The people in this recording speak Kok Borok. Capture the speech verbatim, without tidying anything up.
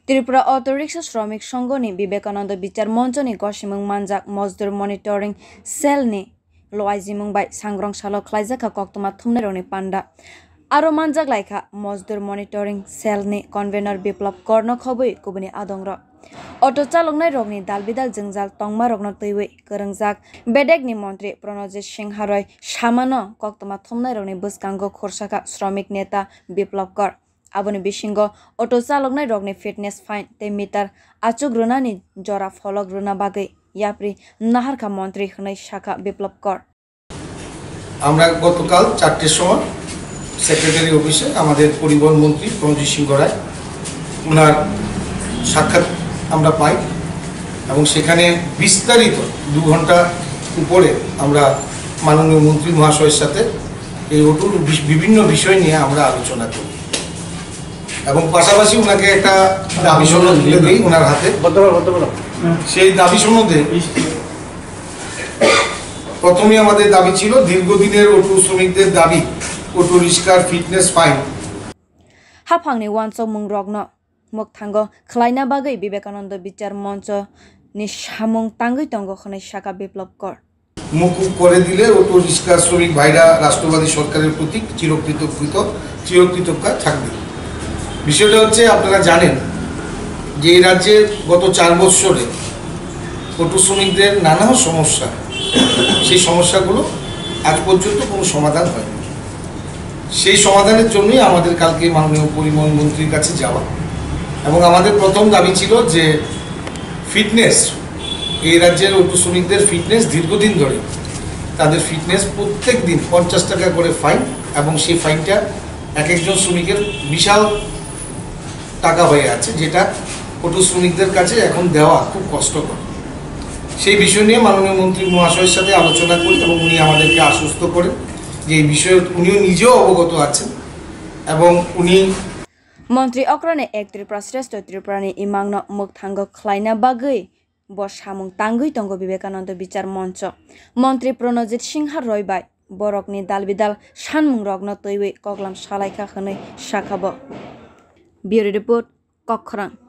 Tripura Auto Rickshaw Shramik Songho ni Vivekananda Bichar Moncho ni gosimung manjak Mozdur Monitoring Cell ni luaijimung bai sangrong salo khlaijak kha koktwma thumnairokni panda. Aro manjak lai kha Mozdur Monitoring Cell ni convener Biplab Kor no khobwi kubuni adongrok. Auto chaloknairokni dalbidal jwngjal tongmarokno twiwi kwrwngjak bedekni montri Pranojit Singha Roy samano koktwma thumnairokni bwskango khursa kha shramik neta Biplab Kor. Aboni bisingo auto chaloknairokni fitness fine tei meter achuk rwnani jora pholok rwna bagwi yapri naharkha montri hwnwi sakha Biplab Kor. আমরা গতকাল চারটের সময় সেক্রেটারি অফিসে আমাদের পরিবহন মন্ত্রী প্রণজিৎ সিংহ রায়, ওনার সাক্ষাৎ আমরা পাই এবং সেখানে বিস্তারিত দু ঘন্টা উপরে আমরা মাননীয় মন্ত্রী মহাশয়ের সাথে এই অটোর বিশ- বিভিন্ন বিষয় নিয়ে আমরা আলোচনা করি এবং পাশাপাশি ওনাকে একটা দাবি সনদ তুলে দিই ওনার হাতে। সেই দাবি সনদে প্রথমে আমাদের দাবি ছিল দীর্ঘদিনের অটো শ্রমিকদের দাবি, অটো রিক্সার fitness fine. Haphangni uansukmungrokno mwkthango khlaina bagwi Vivekananda Bichar Moncho ni samung tangwi tongo hwnwi sakha Biplab Kor. মকুব করে দিলে অটো রিক্সা শ্রমিক ভাইরা রাষ্ট্রবাদী সরকারের প্রতি চিরকৃতজ্ঞ চিরকৃতজ্ঞ থাকবে। বিষয়টা হচ্ছে, আপনারা জানেন যে এই রাজ্যে গত চার বৎসরে অটো শ্রমিকদের নানা সমস্যা, সেই সমস্যাগুলো আজ পর্যন্ত কোনো সমাধান হয়নি। সেই সমাধানের জন্যই আমাদের কালকে মাননীয় পরিবহন মন্ত্রীর কাছে যাওয়া এবং আমাদের প্রথম দাবি ছিল যে ফিটনেস, এই রাজ্যের অটো শ্রমিকদের ফিটনেস দীর্ঘদিন ধরে, তাদের ফিটনেস প্রত্যেক দিন পঞ্চাশ টাকা করে ফাইন এবং সেই ফাইনটা এক একজন শ্রমিকের বিশাল টাকা হয়ে আছে, যেটা অটো শ্রমিকদের কাছে এখন দেওয়া খুব কষ্টকর। সেই বিষয় নিয়ে মাননীয় মন্ত্রী মহাশয়ের সাথে আলোচনা করি এবং উনি আমাদেরকে আশ্বস্ত করেন যে এই বিষয়ে উনিও নিজেও অবগত আছেন এবং উনি Montri okrani Ek Tripura Shreshtha Tripura ni imangno mwkthango khlaina bagwi bo samung tangwi tongo Vivekananda Bichar Moncho. Montri Pranojit Singha Roy bai borokni dalbidal sanmungrokno twiwi koklam salaikha hwnwi sakha bo. Bureau Report, Kokkhorang.